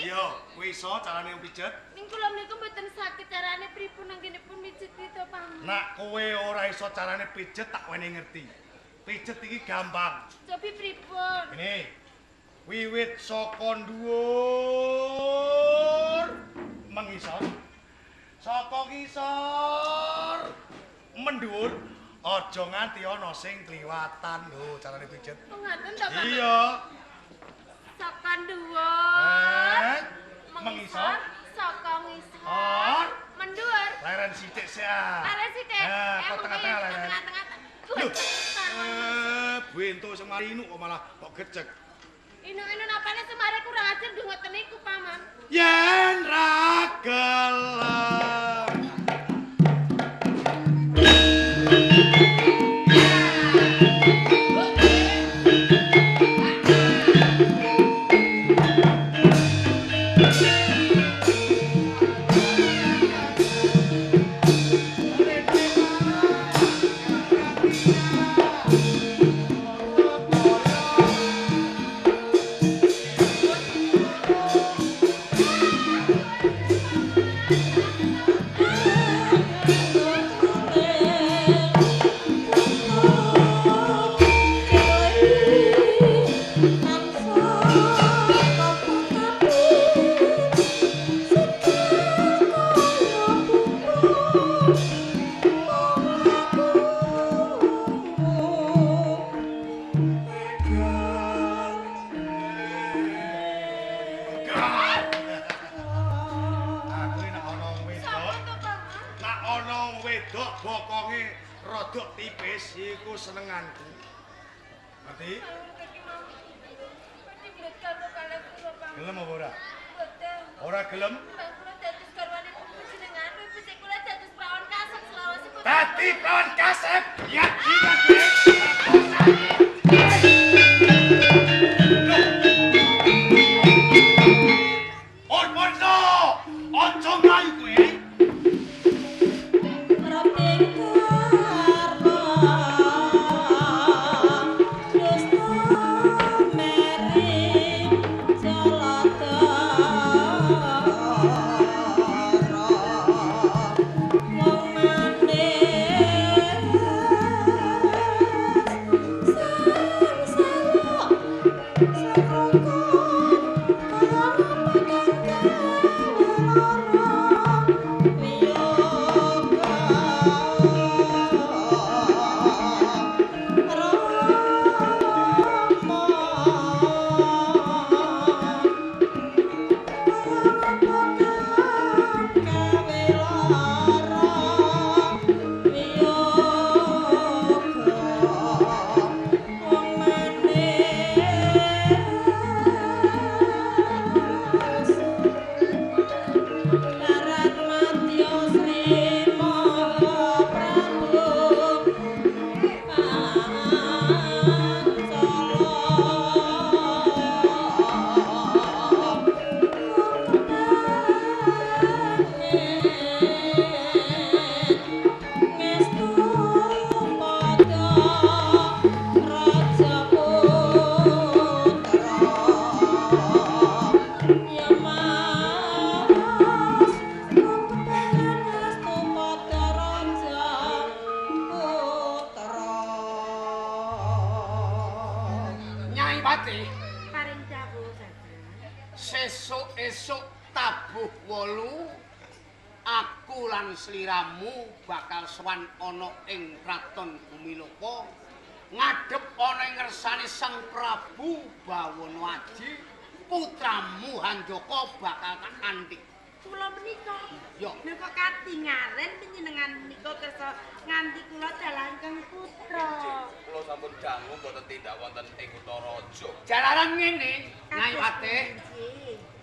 Iya, kowe iso carane pijet? Ning kula menika mboten saged carane pripun anggenipun mijet to, Paman. Nak kowe ora iso carane pijet tak wenehi ngerti. Pijet iki gampang. Cobi pripun? Ngene. Wiwit saka dhuwur mengisor. Saka ngisor mendhuwur aja nganti ana sing kliwatan lho carane pijet. Oh, ngaten to, Paman? Iya. Saka dhuwur mengisor, saka ngisor mendhuwur. Leren sithik sik ah. Leren sithik. Kok tengah-tengah leren. Tengah-tengah. Lho. Bento semari inuk kok malah kok gecek. Inuk-inuk napane semare kurang ajar nduk ngoten niku, Paman. Yen ra gelem. Ngerti? Gelem apa ora? Mboten. Ora gelem? Kula dados garwanipun panjenengan, wis kula dados prawan kasep selawase. Dadi prawan kasep, ya jiwa. Aja mlayu kowe. Sesuk esuk tabuh 8 aku lan sliramu bakal sowan ana ing Kraton Bumiloka ngadhep ana ing ngersane Sang Prabu Bawana Aji, putramu Handaka bakal tak antik. Kula menika ya lha kok katingaren panjenengan menika kersa nganti kula dalangkeng putra. Kula sampun dangu mboten tindak wonten ing Kutaraja. Jalaran ngene, Nyai Patih,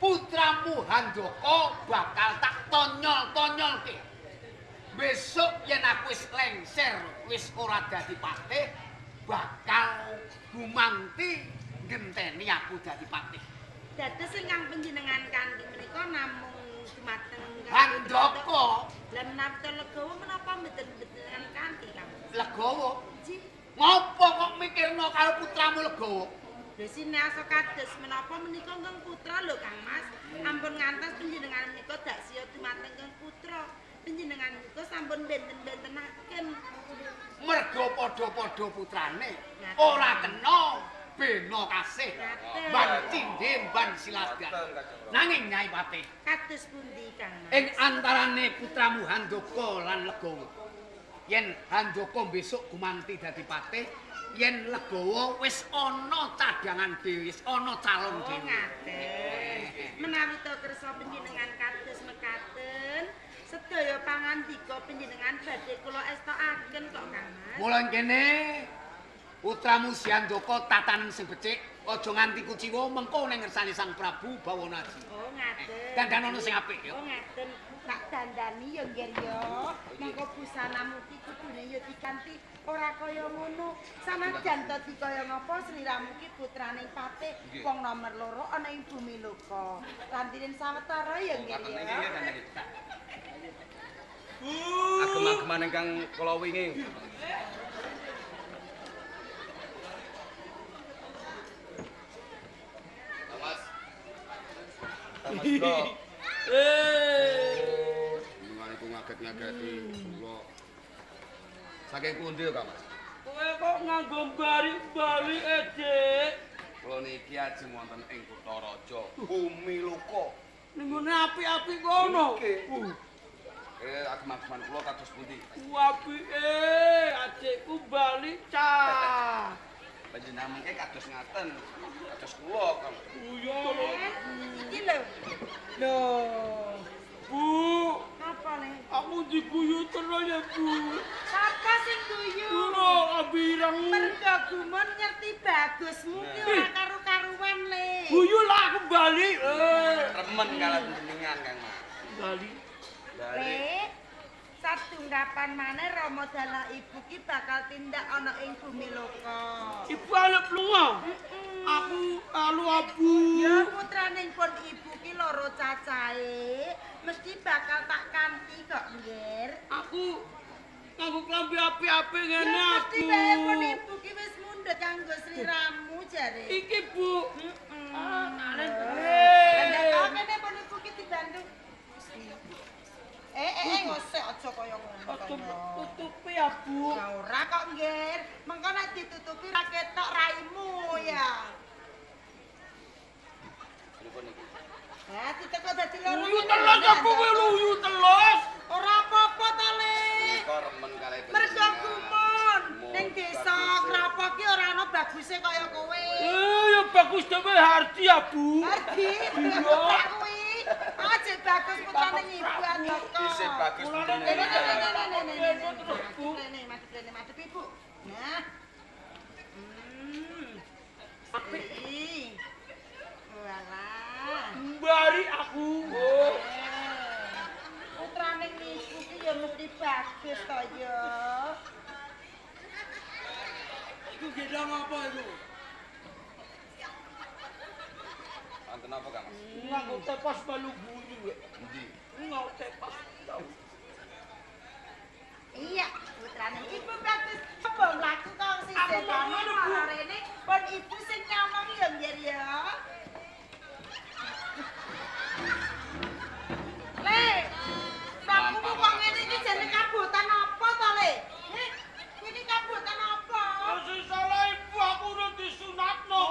putramu Handaka bakal tak tonyol-tonyolke. Besok yen aku wis lengser, wis ora dadi patih, bakal gumanti ngenteni aku dadi patih. Dados ingkang panjenengan kanthi menika namung dumateng Handaka. Lah menawi to legawa menapa mboten panjenengan kanthi, Kang? Legawa? Nggih. Ngopo kok mikirno karo putramu legawa? Lho sinaosa kados menapa menika Kang Putra lho Kang Mas. Ampun ngantos panjenengan menika dak siya dumateng Kang Putra. Panjenengan menika sampun benten-bentenaken. Merga padha-padha putrane ora kena bena kasih. Ban cindhe ban siladan. Nanging Nyai Patih, Kados pundi Kang Mas? Ing antarane putramu Handaka lan Legawa. Yen Handaka besok gumanti dadi patih, yen Legawa wis ana cadangan dhewe, wis ana calon Oh dhewe. Ngaten. Menawi to kersa panjenengan kados mekaten, sedaya pangandika panjenengan badhe kula estokaken kok Kang Mas. Mula ing kene putramu si Handaka tatanen sing becik, aja nganti kuciwa mengko ning ngersane Sang Prabu Bawana Aji. Oh ngaten. Dandanono sing apik ya. Oh ngaten. Tak dandani ya nggih ya. Mengko busanamu ki kudune ya diganti ora kaya ngono. Sanajan to dikaya ngapa sliramu ki putraning patih wong nomer 2 ana ing bumi loka. Rantirin sawetara ya nggih ya. Agem-ageman ingkang kula wingi. Mas. Mas Bro. Nunggu ngaget-ngageti kula. Saking pundi Kang Mas? Kowe kok nganggo bari-bari Dik? Kula niki ajeng wonten ing kutha raja Bumiloka. Ning ngene apik-apik kono. Nggih. Agem-ageman kula kados pundi? Apike, adikku bali cah. Panjenengan mengke kados ngaten, kados kula Kang. Guyu. Iki lho. Lho, Bu, apa le? Aku diguyu terus ya, Bu. Sapa sing guyu? Kula abireng. Merga gumun ngerti bagusmu ki ora karu-karuan le. Guyu lah aku bali. Remen kalah panjenengan Kang Mas. Bali. Bali. Le, satunggapan maneh Rama dalah ibu ki bakal tindak ana ing bumi loka. Ibu arep lunga. Aku alu abu. Ya putraning pun ibu ki loro cacahe, mesti bakal tak kanthi kok, Nggir. Aku nganggo klambi apik-apik ngene Ya aku. mesti bae pun ibu ki wis mundhut kanggo sliramu jare. Iki, Bu. Heeh. Ah, karen. Lah kene pun ibu ki dibantu. Ngosek aja kaya ngono. Aja tutupi ya, Bu. Ya ora kok, Nggir. Mengko nek ditutupi ra ketok raimu ya. Pripun niki? Ha, diteko dadi loro. Luyu telus aku kowe luyu telus. Ora apa-apa ta, Le. Menika remen kalih Mergo panjenengan. gumun ning desa Krapo ki ora ana baguse kaya kowe. Ya bagus dhewe Hardi ya, Bu. Hardi, Iya. kuwi. Aja bagus putrane ibu Andaka. Isih bagus Rene, panjenengan. rene, rene, rene, rene. Rene, madhep rene, madhep ibu. Nah. Apik. Walah. Mbari aku. Oh. Putrane ibu ki ya mesti bagus to ya. Iku gedang apa iku? Wonten apa Kang Mas? Nganggo tepas melu guyu. Endi? Nganggo tepas. Iya, putrane ibu bagus. Apa mlaku kok sisih Aku mau kono ngono, Bu. rene, pun ibu sing nyawang ya nggih ya. Le, mlakumu kok ngene iki jeneng kabotan apa to, Le? Heh, iki kabotan apa? Sing salah ibu aku ora disunatno.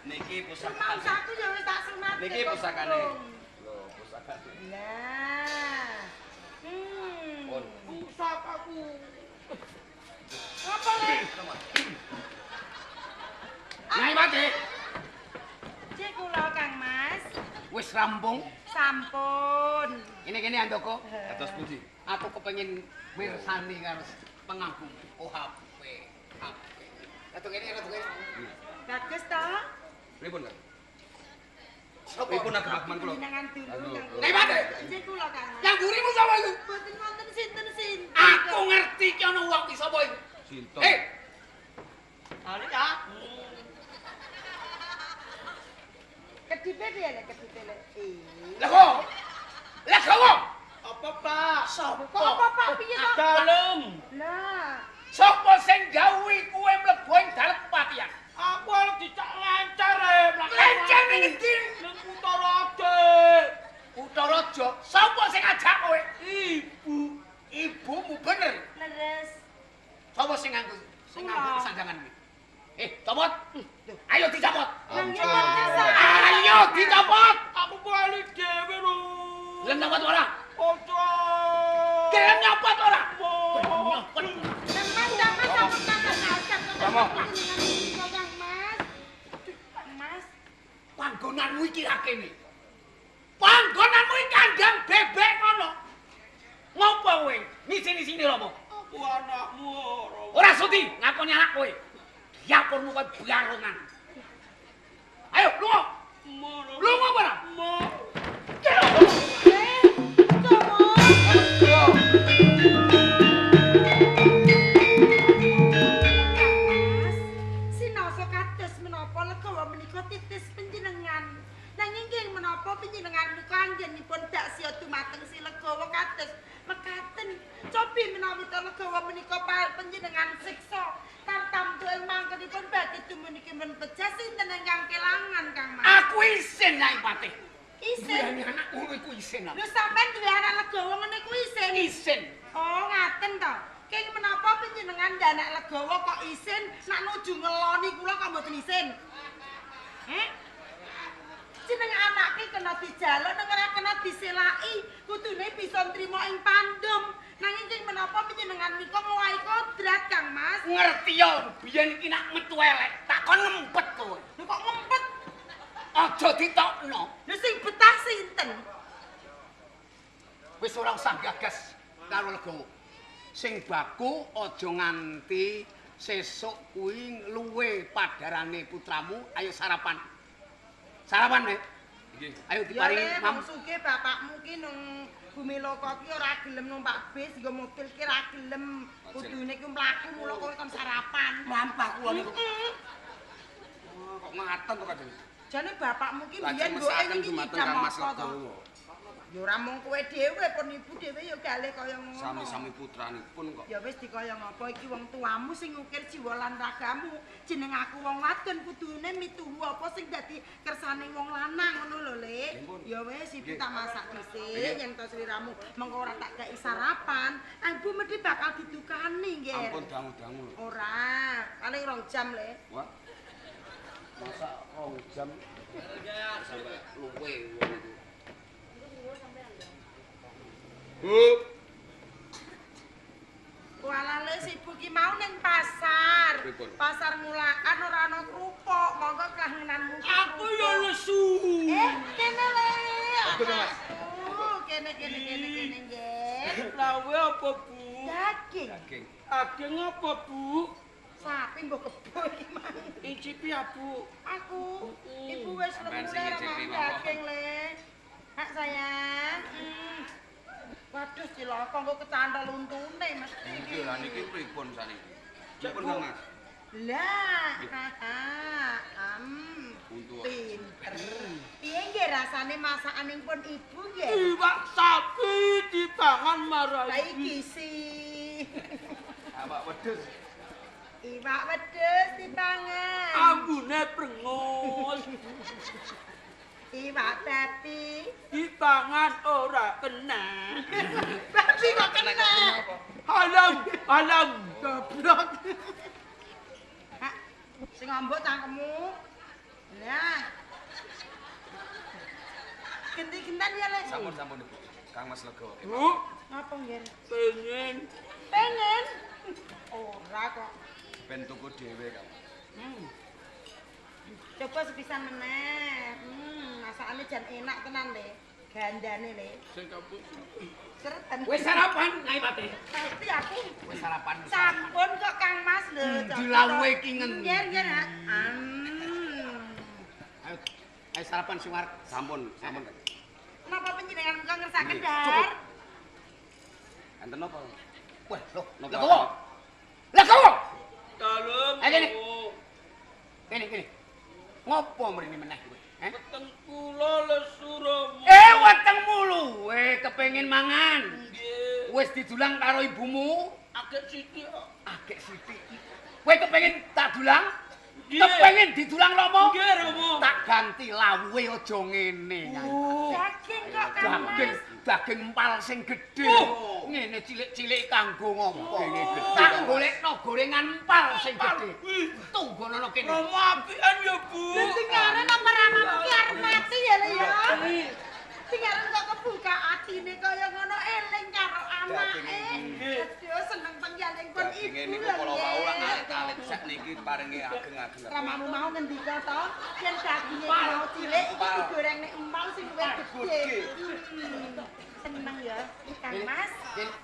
Niki pusaka. Rumangsaku ya wis tak sunatke. Niki kok pusakane. durung. Lho, pusakane. Lah. Pun. Pusakaku. Apa, Le? Nyai Patih, Cek kula Kang Mas. wis rampung. Sampun. Ini kene Handaka. Kados pundi? Aku kepengin mirsani karo pengagum. Oh, HP. HP. Ratu kene, ratu kene. Bagus to? Pripun Kang? Sopo? Pripun agem-ageman kula? Jenengan dulu Kang. Nyai Patih. Cek kula Kang Mas. Yang mburimu sapa iku? Mboten wonten sinten-sinten. Aku ngerti ki ana wong ki sapa iku. Sinten? Eh, Balik ah. Kedipe piye le kedipe le? Lego. Legowo. Apa, Pak? Sopo? Kok apa Pak piye to? Dalem. Lah, Sopo sing gawe kowe mlebu ing dalem kepatihan? Copot. Ayo dicopot. Ayo dicopot. Aku bali dhewe lho. Gelem nyopot ora? Ojo. Gelem nyopot ora? Nyopot. Mas. Panggonanmu iki ra kene. Panggonanmu iki kandang bebek ngono. Ngopo kowe? Nisini-sini lho apa? Aku anakmu ora. Ora sudi ngakoni anak kowe. Dapurmu kowe barongan. Ayo lunga. Lunga ora? Sinaosa kados menapa legawa menika titis panjenengan. Nanging nggih menapa panjenengan menika anggenipun daksya dumateng si legawa kados mekaten. Cobi menawi ta legawa menika panjenengan siksa tartamtu ing mangkenipun badhe dumuniki men pejah sinten ingkang kelangan Kang Mas. Aku isin Nyai Patih. Isin. Duweni anak ngono iku isin aku. Lho sampean duwe anak legawa ngene iku isin. Isin. Oh, ngaten to. Keng menapa panjenengan ndanak legawa kok isin nak nuju ngeloni kula kok mboten isin? Heh? Jeneng anak ki kena dijaluk nang ora kena diselaki, kudune bisa nrimo ing pandum. Nanging keng menapa panjenengan nika ngowahi kodrat Kang Mas? Ngerti yo, biyen iki nak metu elek, tak kon ngempet kowe. Lho kok ngempet? Aja ditokno. Lho sing betah sinten? Wis ora usah gagas karo legawa. Sing baku aja nganti sesuk kuwi luwe padarane putramu, ayo sarapan. Sarapan, Nek. Nggih. Ayo diparingi mam sugih bapakmu ki nang Bumiloka ki ora gelem numpak bis, nggo mobil ki ora gelem. Kudune ki mlaku mula kowe kon sarapan. Mlampah kula niku. Oh, kok ngaten to Kanjeng? Jane bapakmu ki biyen mboke iki ngidam apa to? Ya ora mung kowe dhewe, pun ibu dhewe ya galih kaya ngono. Sami-sami putranipun kok. Ya wis dikaya ngapa iki wong tuamu sing ngukir jiwa lan ragamu. Jeneng aku wong wadon kudune mituhu apa sing dadi kersane wong lanang ngono lho, Lek. Ya wis ibu tak masak dhisik yen to sliramu mengko ora tak kei sarapan, ibu mesti bakal didukani nggih. Ampun dangu-dangu lho. Ora, paling 2 jam, Le. Wah. Masak 2 jam. Sampai luwe wong iku. Bu. Walah le sibuk ki mau ning pasar. Pasar Ngulakan ora ana kerupuk, monggo kangenanmu. Aku yo lesu. Kene le. Kene kene kene kene nggih. Lawe apa, Bu? Daging. Daging. Daging apa, Bu? Sapi mbok kebo iki mang. Icipi ya, Bu. Aku. Ibu wis lemu daging le. Hak sayang. Waduh cilaka kok kecantol untune mesti iki. Nggih, lha niki pripun saniki? Pripun Kang Mas? Lah, pinter. Piye nggih rasane masakanipun ibu nggih? Iwak sapi dipangan marang. Lah iki sih. Awak wedhus. Iwak wedhus dipangan. Ambune prengus. Iwak babi dipangan ora kena. Babi kok kena? Halam, halam. Goblok. Hak, sing ngambuk cangkemmu. Lah. Genti-genten ya, Le. Sampun-sampun, Ibu. Kang Mas Legawa. Bu, ngapa nggih? Pengen. Pengen? Ora kok. Ben tuku dhewe, Kang. Coba sepisan meneh. Masakane jan enak tenan, Le. Gandane, Le. Sing kapuk. Sereten. Wis sarapan, Nyai Patih. Pasti aku. Wis sarapan. Sampun kok Kang Mas lho. Dilawuhe iki ngendi? Nggih, nggih, Nak. Ayo, ayo sarapan sing wareg. Sampun, sampun. Napa panjenengan muga ngersakaken dhahar? Enten napa? Wah, lho, legowo. Legowo. Dalem. Ayo kene. Kene, kene. Ngopo mrene meneh kowe? Eh? Weteng kula lesu romo. Wetengmu luwe kepengin mangan. Nggih. Wis didulang karo ibumu? Agek sithik. Agek sithik. Kowe kepengin tak dulang? Kepengin didulang Rama? Nggih, Rama. Tak ganti lawuhe aja ngene, Nyai. Daging kok Kang Daging, Mas. daging empal sing gedhe. Ngene cilik-cilik kanggo ngopo? Tak golekno gorengan empal sing gedhe. Tunggono kene. Rama apian ya, Bu. Lha tingaren apa ramamu ki arep mati ya le ya. Tingaren kok kebuka atine kaya ngono eling karo anake. Aduh seneng pengyaling pun ibu. Daginge niku kala wau lak alit-alit sak niki paringe ageng-ageng. Ramamu mau ngendika to, yen daginge mau cilik iki digoreng nek empal sing luwih gedhe. Seneng ya, Kang Mas.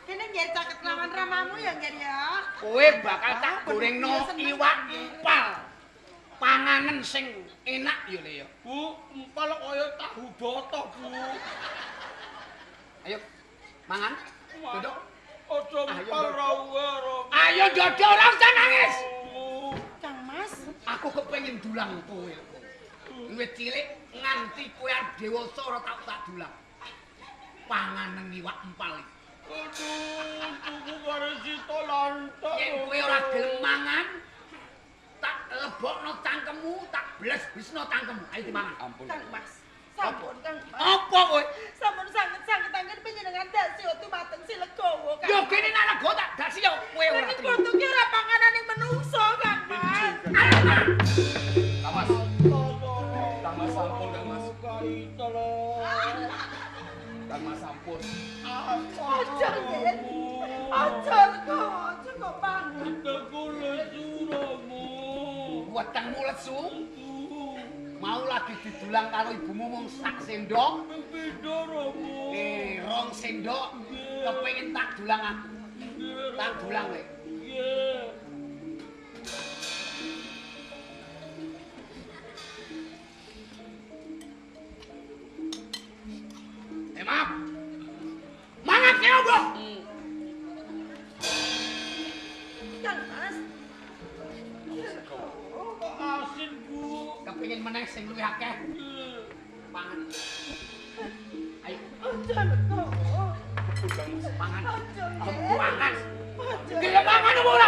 Kene nyer caket lawan ramamu ya nyer ya. Kowe bakal tak gorengno iwak empal. Panganan sing enak ya le ya. Bu, empal kaya tahu botok, Bu. Ayo mangan. Dodok. Aja empal rawe, Rama. Ayo dodok ora usah nangis. Kang Mas, Aku kepengin dulang kowe. Wit cilik nganti kowe arep dewasa ora tau tak dulang. Panganan iwak empal iki. Aduh, tuku karo sito lantak. Yen kowe ora gelem mangan, tak lebokno cangkemmu, tak bles-blesno cangkemmu. Ayo dimangan. Ampun. Kang Mas. Sampun Kang Mas. Apa kowe? Sampun sanget-sanget anggen panjenengan dasi dumateng si Legowo Kang. Yo kene nek lego tak dasi yo kowe ora Nek terima. boto ki ora panganane menungso Kang Mas. Ayo mangan. Kang Mas. Kang Mas sampun Kang Mas. Kang Mas sampun. Aja nggih. Aja Legowo, aja kok pangan. Aku lesu, Rama. Wetengmu lesu, mau lagi didulang karo ibumu mung sak sendok, Pindho, Rama. Rong sendok, kepengin tak dulang aku. Tak dulang kowe. Nggih. Maaf. Mangan ki opo? Kang Mas. Kok asin, Bu. Kepengin meneh sing luwih akeh. Pangan. Ayo Aja Legowo. pangan. Aja nggih. Pangan. Aja. Gelem mangan apa ora?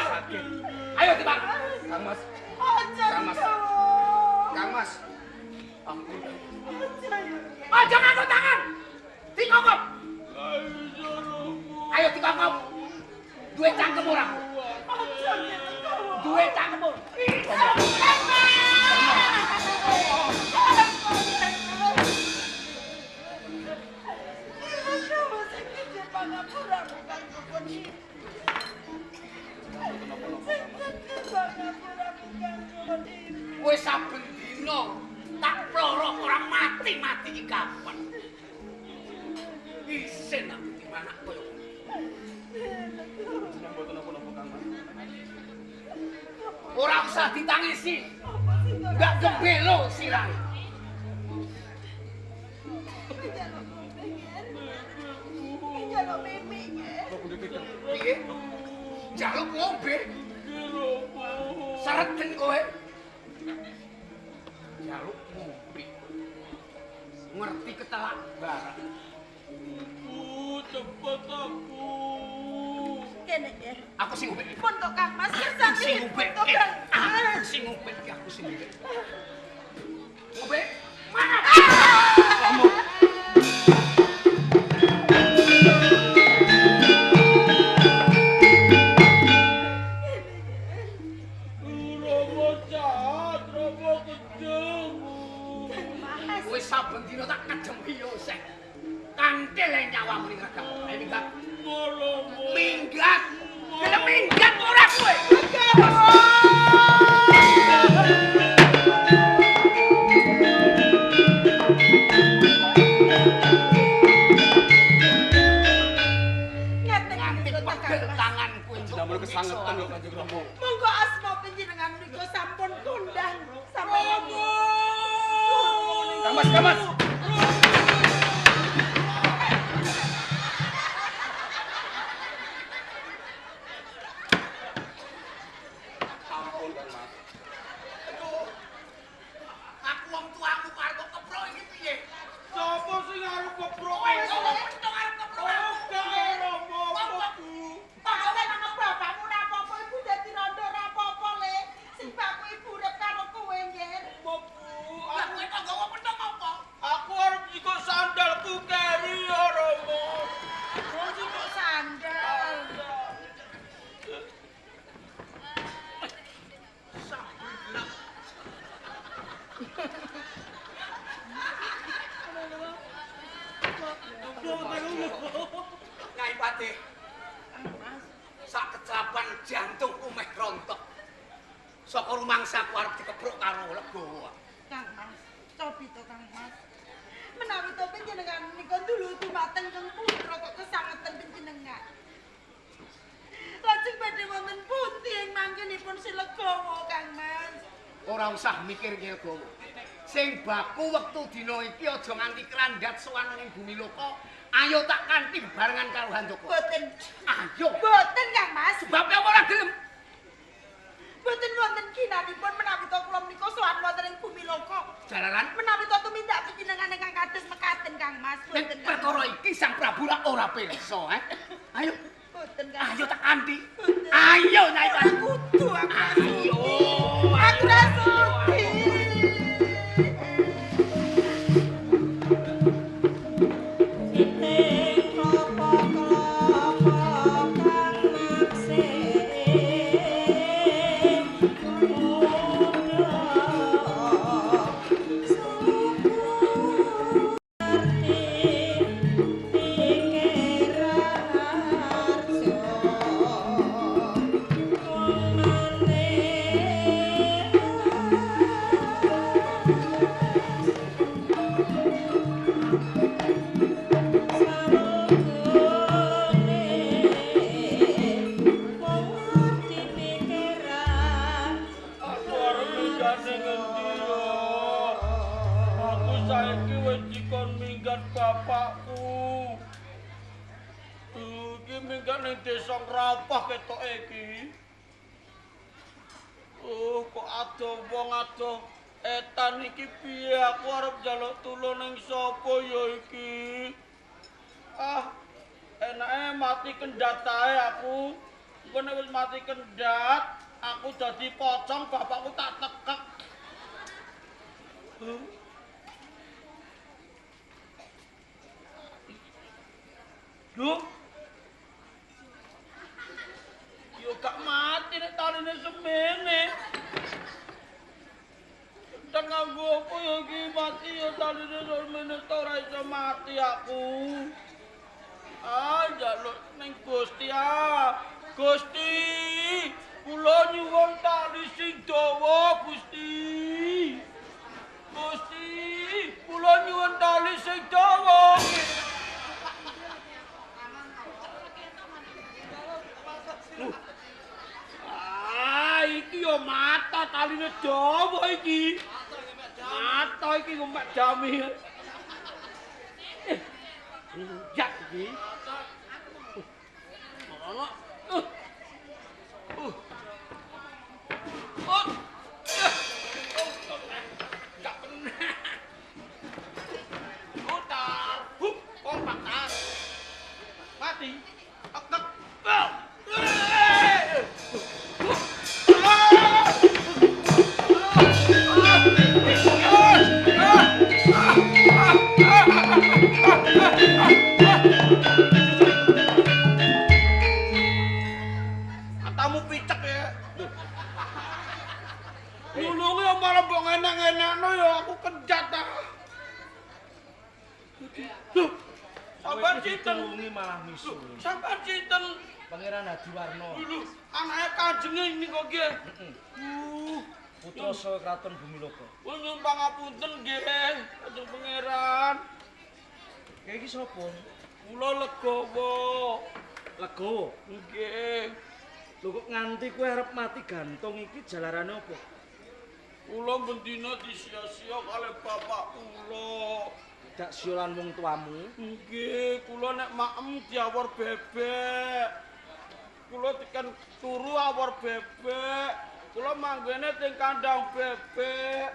Ayo dipangan. Kang Mas. Aja Kang Mas. Legowo. Kang Mas. Ampun. Aja ya. Aja nganggo tangan. Dikongkop. Ayo, Rama. Ayo dikongkop. Duwe cangkem ora? Aja nggih Legowo. Duwe cangkem ora? Kowe saben dina tak plorok ora mati-mati iki kapan? Isin aku dimanak koyo ngono. Jeneng mboten napa-napa Kang Mas. Ora usah ditangisi. Enggak gembelo sirahe. Piye? Njaluk ngombe. Sereten kowe. Njaluk ngombe. Ngerti ketelak barang. Bu, cepet aku. Kene nggih. Aku sing ngombe. Pun kok Kang Mas Aku sing ngombe. Kok Kang Aku sing ngombe, aku sing ngombe. Ngombe. Mangan. Rama jahat, Rama kejam. Mas. Kowe saben dina tak kejem yo sek. Kantil e nyawamu ning ragam. Ayo minggat. Rama. Minggat. Gelem minggat ora kowe? Ngeten Nganti niku to, Kang pegel Mas. tanganku Jeneng kesangetan kok Kanjeng Rama. Monggo asma panjenengan menika sampun kondang sampai Kang Mas, Kang Mas. Ampun Kang Mas. Aduh. Aku wong tuamu kok arep keprok iki piye? Sapa sing arep keprok? Kowe sapa pentong arep keprok aku? Ora, Rama, Bu. Pak nang bapakmu ora apa-apa, ibu dadi rondo ora apa-apa le. Sing bakku ibu urip karo Kok rumangsa aku arep dikepruk karo Legowo. Kang Mas, cobi to Kang Mas. Menawi to panjenengan menika dulu dumateng Kang Putra kok kesangeten panjenengan. Lajeng badhe wonten pundi ing mangkenipun si Legowo Kang Mas? Ora usah mikir Legowo. Sing baku wektu dina iki aja nganti krandhat sowan ning bumi loka. Ayo tak kanthi barengan karo Handaka. Boten. Ayo. Boten Kang Mas. Sebab apa ora gelem? Boten wonten ginanipun menawi to kula menika sowan wonten ing bumi loka. Jalaran menawi to tumindak panjenengan ingkang kados mekaten Kang Mas. Boten. Perkara iki Sang Prabu lak ora pirsa, eh. Ayo. Boten Kang. Ayo tak kanthi. Ayo Nyai Mas. Kudu aku. Ayo. Aku ra sudi. Kendhat ae aku. Engko nek wis mati kendhat, aku dadi pocong, bapakku tak tekek. Lho. Yo gak mati nek taline semene. Kendhat nganggo apa ya iki mati ya taline semene ta ora iso mati aku. Ah, njaluk ning Gusti ah. Gusti, kula nyuwun tali sing dawa, Gusti. Gusti, kula nyuwun tali sing dawa. Ah, iki yo mata taline dawa iki. Mata iki ngomek jami. Ya iki. Ono. Gak pernah. Putar. Hup, kompak tar. Mati. Tek. Matamu picek ya. Nulungi ya malah mbok enak-enakno ya aku kenjat ta. Loh, sampean sinten? Nulungi malah misu. Sampean sinten? Pangeran Hadiwarno. Lho, anake kanjenge niku nggih. Putra saka Kraton Bumiloka. Nyuwun pangapunten nggih, Kanjeng Pangeran. Kae iki sapa? Kula Legowo. Legowo. Nggih. Lho kok nganti kowe arep mati gantung iki jalarane apa? Kula bendina disia-sia kalih bapak kula. Dak siolan wong tuamu. Nggih, kula nek maem diawor bebek. Kula diken turu awor bebek. Kula manggone teng kandang bebek.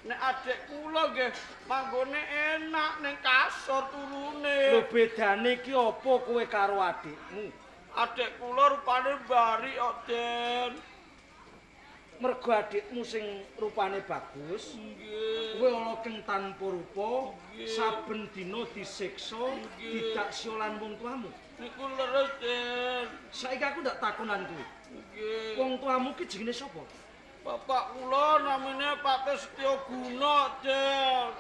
Nek adik kula nggih manggone enak ning kasur turune. Lho bedane iki apa kowe karo adikmu? Adik kula rupane bari kok, Den. Mergo adikmu sing rupane bagus, nggih. Kowe ala keng tanpa rupa, saben dina disiksa, tidak siolan wong tuamu. Niku leres, Den. Saiki aku ndak takonan kowe. Nggih. Wong tuamu ki jenenge sapa? Bapak kula namine Patih Setyaguna, Den.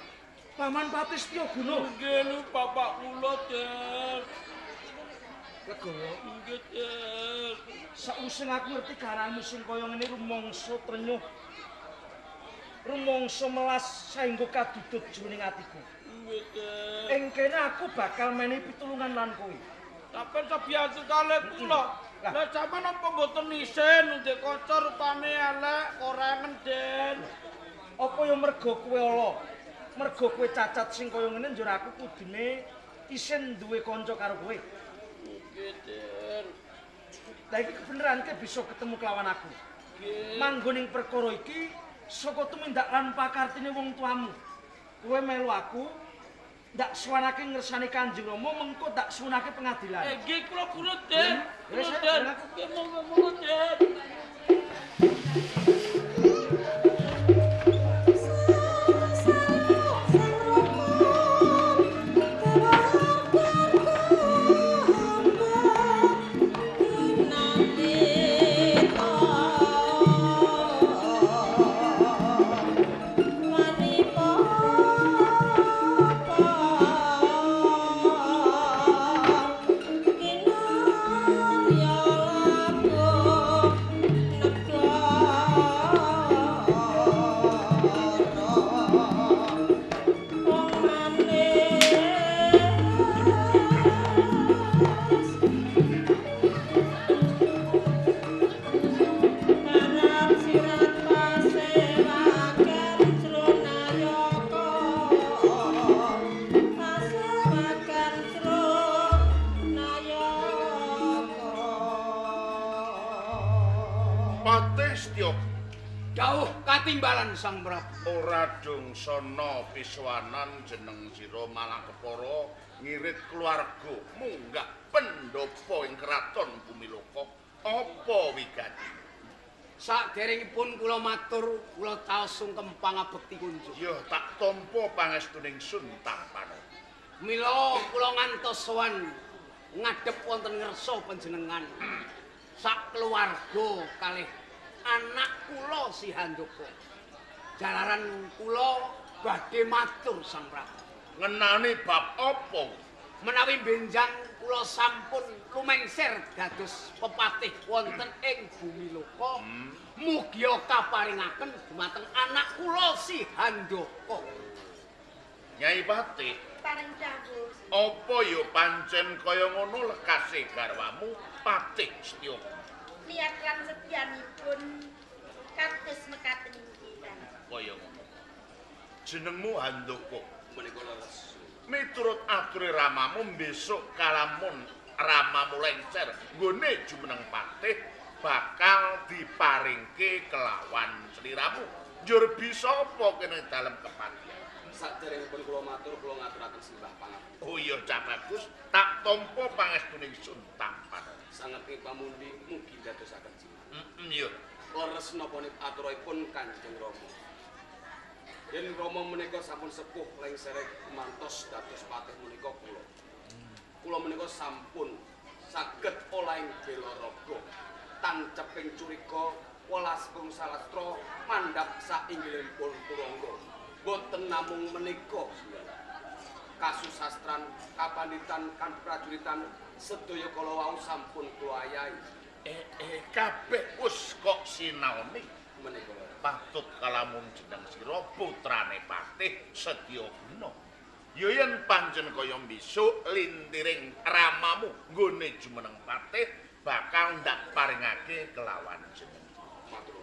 Paman Patih Setyaguna? Nggih, niku bapak kula, Den. Legowo. Nggih, Den. Sakwise aku ngerti kahananmu sing kaya ngene rumangsa trenyuh. Rumangsa melas saengga kadudut jroning atiku. Nggih, Den. Ing kene aku bakal menehi pitulungan lan kowe. Sampeyan sabiyantu kalih kula. Lah sampeyan napa mboten isin ndek kanca rupane elek korengen, Den. Apa ya merga kowe ala? Merga kowe cacat sing kaya ngene njur aku kudune isin duwe kanca karo kowe. Nggih, Den. Lah iki kebeneran ke bisa ketemu kelawan aku. Nggih. Manggon ing perkara iki saka tumindak lan pakartine wong tuamu. Kowe melu aku ndak suwanake ngersani Kanjeng Rama mengko ndak suwunake pengadilan. Nggih kula purut, Den. Wis, Kula, Den. aku. Nggih monggo-monggo, Den. Patih Setya Dawuh katimbalan Sang Prabu. Ora dungsana piswanan jeneng sira malah kepara ngirit keluarga munggah pendopo ing kraton Bumiloka. Apa wigati? Saderengipun kula matur, kula taos sungkem pangabekti kunjuk. Ya tak tampa pangestuning sun tampana. Mila kula ngantos sowan ngadhep wonten ngersa panjenengan. Sak keluarga kalih anak kula si Handaka. Jalaran kula badhe matur Sang Prabu. Ngenani bab apa? Menawi benjang kula sampun lumengser dados pepatih wonten ing Bumiloka. Mugia kaparingaken dumateng anak kula si Handaka. Nyai Patih, Paring dawuh. apa ya pancen kaya ngono lekase garwamu Patih Setya? Niat lan setyanipun kados mekaten inggih. Kaya ngono. Jenengmu Handaka. Menika leres. Miturut ature ramamu besok kalamun ramamu lengser nggone jumeneng patih bakal diparingke kelawan sliramu. Njur bisa apa kene dalem kepatihan? Saderengipun kula matur, kula ngaturaken sembah pangapunten. Oh iya cah bagus, tak tampa pangestune ingsun tampan. Sanget ing pamundi mugi dadosaken jimat. Iya. Leres napa aturipun Kanjeng Rama. Yen Rama menika sampun sepuh lengsere mantos dados patih menika kula. Kula menika sampun saged olahing bela raga. Tanceping curiga welas bangsa lastra mandhap sainggilipun Turangga. Boten namung menika kasusastran, kapanditan, kan prajuritan sedaya kala wau sampun kula ayahi. Kabeh wis kok sinaoni menika. Patut kalamun jeneng sira putrane Patih Setyaguna. Ya yen pancen kaya besok lintiring ramamu nggone jumeneng patih bakal ndak paringake kelawan jeneng. Matur.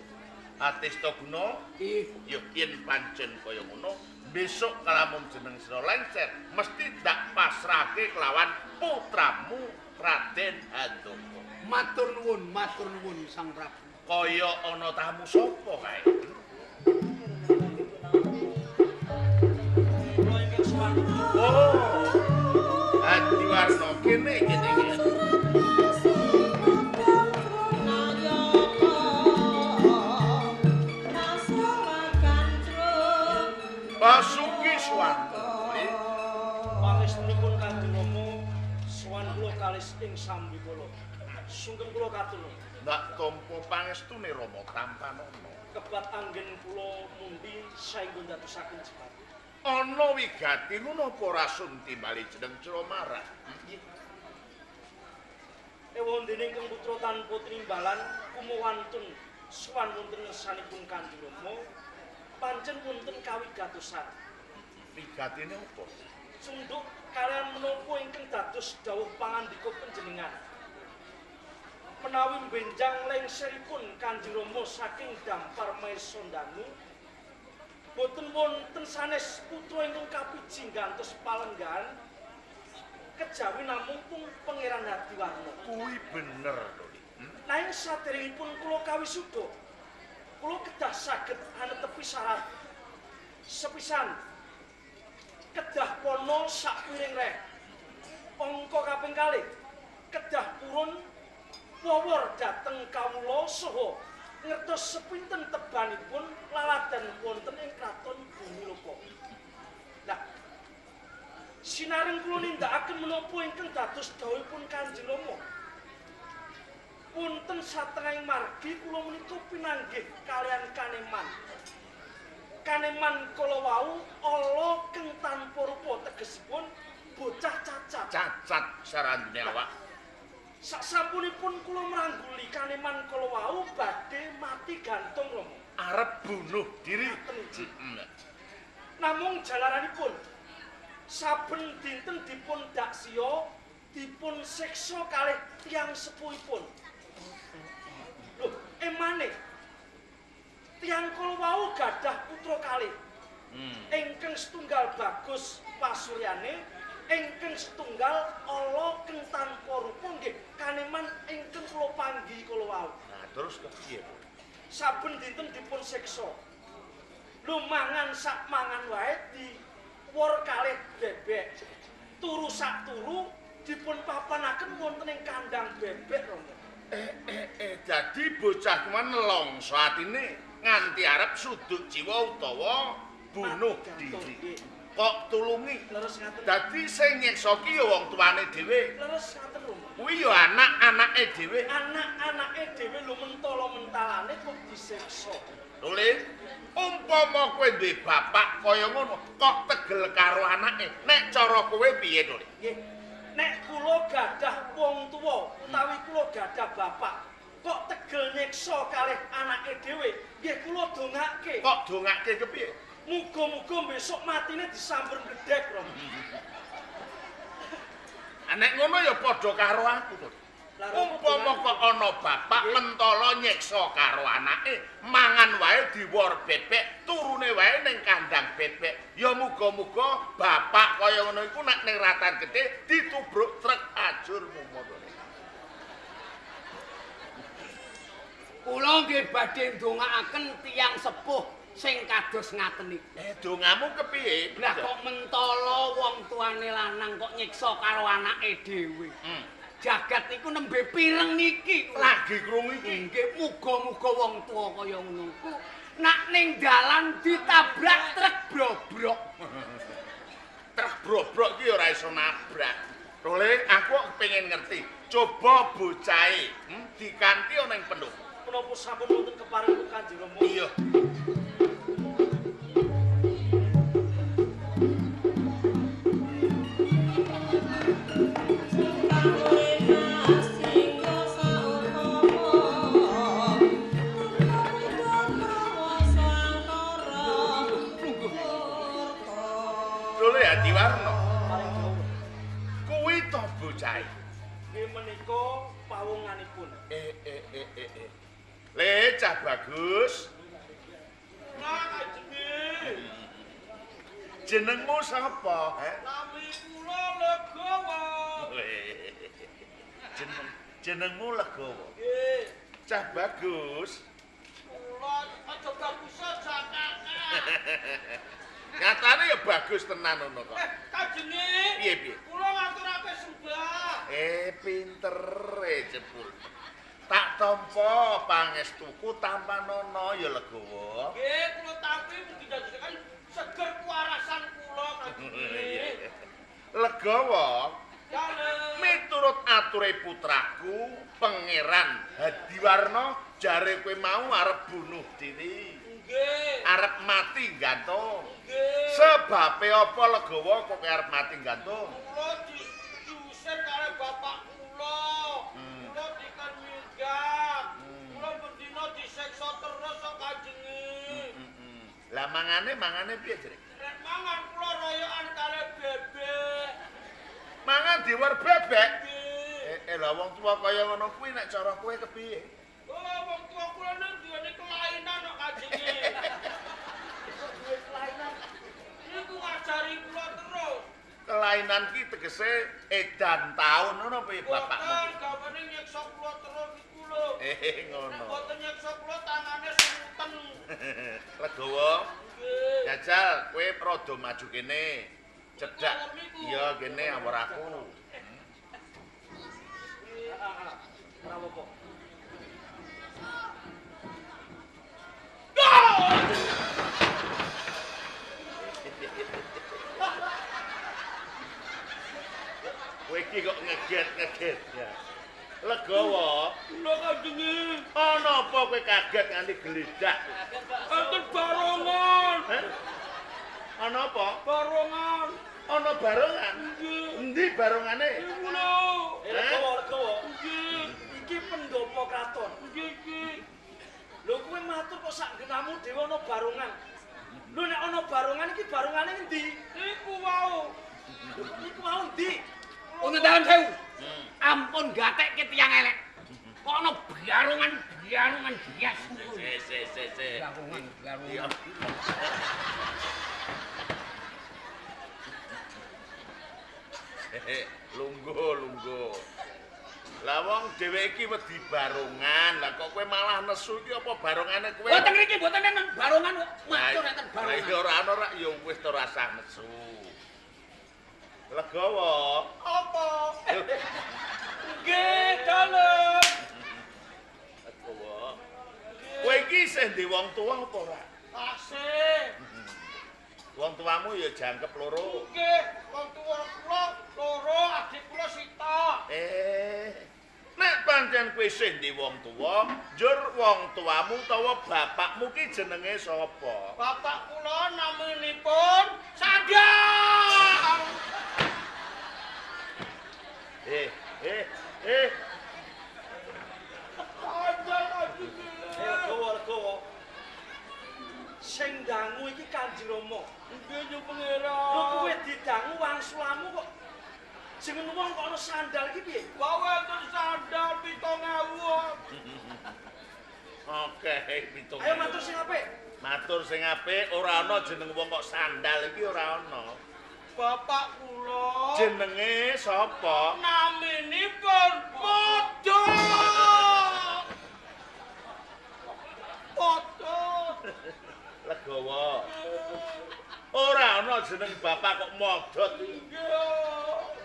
Atistaguna, ya yen pancen kaya ngono, besok kalamun jeneng sira lengser mesti ndak pasrahke kelawan putramu Raden Handaka. Matur nuwun Sang Prabu. Kaya ana tamu sapa kae? Kula ingkang sowan. Oh. Adiwarna kene kene iki. Basuki Suwanto. Pangestunipun Kanjeng Rama sowan kula kalis ing sambikala. Sungkem kula katur. Ndak tampa pangestune Rama tampanana. Kebat anggen kula mundi saengga ndadosaken jimat. Ana wigati ngono apa ora sun timbali jeneng Cramara? Ewondene ingkang putra tanpa tinimbalan kumawantun sowan wonten ngersanipun Kanjeng Rama pancen wonten kawigatosan. Wigatine apa? Sunduk kalian menapa ingkang dados dawuh pangandika panjenengan. Menawi benjang lengseripun Kanjeng Rama saking dampar Maesandanu boten wonten sanes putra ingkang kapiji nggantos palenggahan kejawi namung pung Pangeran Hadiwarna. Kuwi bener to. Nanging saderengipun kula kawisuda, kula kedah saged anetepi syarat. Sepisan kedah pono sak piring reh. Angka kaping kalih kedah purun wowor dhateng kawula saha ngertos sepinten tebanipun laladan wonten ing kraton Bumiloka. Lah sinareng kula nindakaken menapa ingkang dados dawuhipun Kanjeng Rama. Wonten satengahing margi kula menika pinanggih kalian kaneman. Kaneman kala wau ala keng tanpa rupa tegesipun bocah cacat. Cacat sarandene awak. Sasampunipun kula mrangguli kaneman kala wau badhe mati gantung Rama. Arep bunuh diri. Namung jalaranipun saben dinten dipun daksiya, dipun siksa kalih tiyang sepuhipun. Lho, emane tiyang kala wau gadah putra kalih. Ingkang setunggal bagus pasuryane, ingkang setunggal ala keng tanpa rupa nggih kaneman ingkang kula panggihi kala wau. Nah, terus kepiye? Saben dinten dipun siksa. Lho mangan sak mangan wae diwor kalih bebek. Turu sak turu dipun papanaken wonten ing kandang bebek Rama. Jadi bocah kuwi nelongso atine nganti arep suduk jiwa utawa bunuh diri. Kok tulungi? Leres ngaten. Dadi sing nyiksa ki ya wong tuane dhewe. Leres ngaten Rama. Kuwi ya anak-anake dhewe. Anak-anake dhewe lho mentala mentalane kok disiksa. Lho, umpama kowe duwe bapak kaya ngono, kok tegel karo anake? Nek cara kowe piye to? Nggih. Nek kula gadah wong tuwa utawi kula gadah bapak, kok tegel nyiksa kalih anake dhewe, nggih kula dongake. Kok dongake kepiye? Muga-muga besok matine disamber bledek, Rama. Nek ngono ya padha karo aku to. Umpama kok ana bapak mentala nyiksa karo anake, mangan wae diwor bebek, turune wae ning kandang bebek. Ya muga-muga bapak kaya ngono iku nek ning ratan gedhe ditubruk truk ajur mumo. Kula nggih badhe ndongaaken tiyang sepuh sing kados ngaten iki. Dongamu kepiye? Lah kok mentala wong tuane lanang kok nyiksa karo anake dhewe. Jagat niku nembe pireng niki lagi krungu iki. Nggih, muga-muga wong tuwa kaya ngono ku nak ning dalan ditabrak truk brobrok. Truk brobrok iki ora iso nabrak. Role, aku kok kepengin ngerti. Coba bocahe dikanthi ana ing pendopo. Menapa sampun wonten kepareng Kanjeng Rama? Iya. Hadiwarna. Kuwi to bocahe. Nggih menika pawonganipun. Le cah bagus. Nah, jenenge. Jenengmu sapa? Nami kula Legawa. Jenengmu Legawa. Nggih. Cah bagus. Kula aja bagus kakak. Nyatane ya bagus tenan ngono kok. Kajenge. Piye piye? Kula ngaturake sembah. Pintere jebul. Tak tampa pangestuku tampanono ya Legawa. Nggih, kula tampi mugi dadosaken seger kuwarasan kula kajenge. Legawa. Dalem. Miturut ature putraku, Pangeran Hadiwarna, jare kowe mau arep bunuh diri. Nggih. Arep mati gantung. Nggih. Sebabe apa Legawa kok kowe arep mati gantung? Kula diusir karo bapak kula. Lah mangane piye jere? Nek mangan kula royokan kalih bebek. Mangan diwer bebek? Nggih. Lah wong tuwa kaya ngono kuwi nek cara kowe kepiye? Oh, wong tuwa kula nek duweni kelainan kok kajenge. Kok duwe kelainan? Niku ngajari kula terus. Kelainan ki tegese edan taun ngono piye bapakmu? Boten gawane nyiksa kula terus niku lho. Ngono. Nek boten nyiksa kula tangane semuten. Legowo. Nggih. Jajal kowe rada maju kene. Cedhak. Iya kene awor aku. Ora apa-apa. Kowe iki kok ngeget-ngeget ya. Legowo. Lho kanjenge. Ana apa kowe kaget nganti geledak? Enten barongan. Heh? Ana apa? Barongan. Ana barongan? Nggih. Endi barongane? Iku lho. Legowo, legowo. Nggih. Iki pendopo kraton. Nggih iki. Lho kowe matur kok sak genamu dhewe ana barongan. Lho nek ana barongan iki barongane endi? Iku wau. Lho niku wau endi? Punten dalem sewu. Ampun gatekke tiyang elek. Kok ana barongan-barongan bias. Se. Barongan, barongan. Lungguh, lungguh. Lah wong dheweke iki wedi barongan. Lah kok kowe malah nesu iki apa barongane kowe? Mboten ngriki mboten enten barongan kok. Matur enten Lah iya barongan. ora ana rak ya wis to rasah nesu. Legowo. Apa? Nggih, dalem. Legowo. Kowe iki isih ndek wong tuwa apa ora? Tasih. Wong tuamu ya jangkep loro. Nggih, wong tuwa kula loro, adik kula sitok. Nek pancen kowe isih ndek wong tuwa, njur wong tuamu utawa bapakmu ki jenenge sapa? Bapak kula naminipun Sandal. Eh, eh, eh. Sandal kanjenge. Legowo, legowo. Sing dangu iki Kanjeng Rama. Nggih yo pangeran. Lho kowe didangu wangsulamu kok jeneng wong kok ana sandal iki piye? Wau enten sandal 7.000. Oke, 7.000. Ayo matur sing apik. Matur sing apik, ora ana jeneng wong kok sandal iki ora ana. Bapak kula Jenenge sapa? naminipun Modot. Modot. Legowo. Ora ana jeneng bapak kok modot iki. Nggih.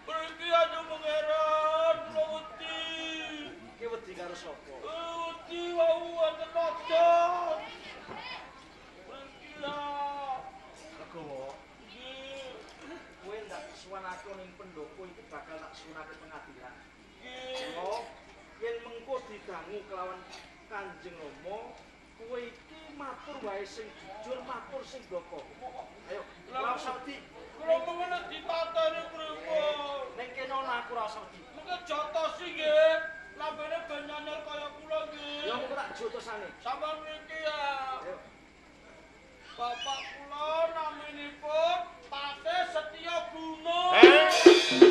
Mriki aja pangeran, kula wedi. Iki wedi karo sapa? Wedi wau wonten modot. Mriki lah. Legowo. Nggih. Kowe ndak suwanake ning pendopo iki bakal tak suwunake pengadilan. Nggih. Yo, yen mengko didangu kelawan Kanjeng Rama, kowe iki matur wae sing jujur, matur sing bloko. Ayo, ora usah wedi. Kula mengene ditateni pripun? Ning kene ana aku ora usah wedi. Mengke jotosi nggih. Lambene ben nyanyar kaya kula nggih. Ya mengko tak jotosane. Sampeyan mriki ya. Ayo. Bapak kula naminipun Patih Setya Guna. Eh,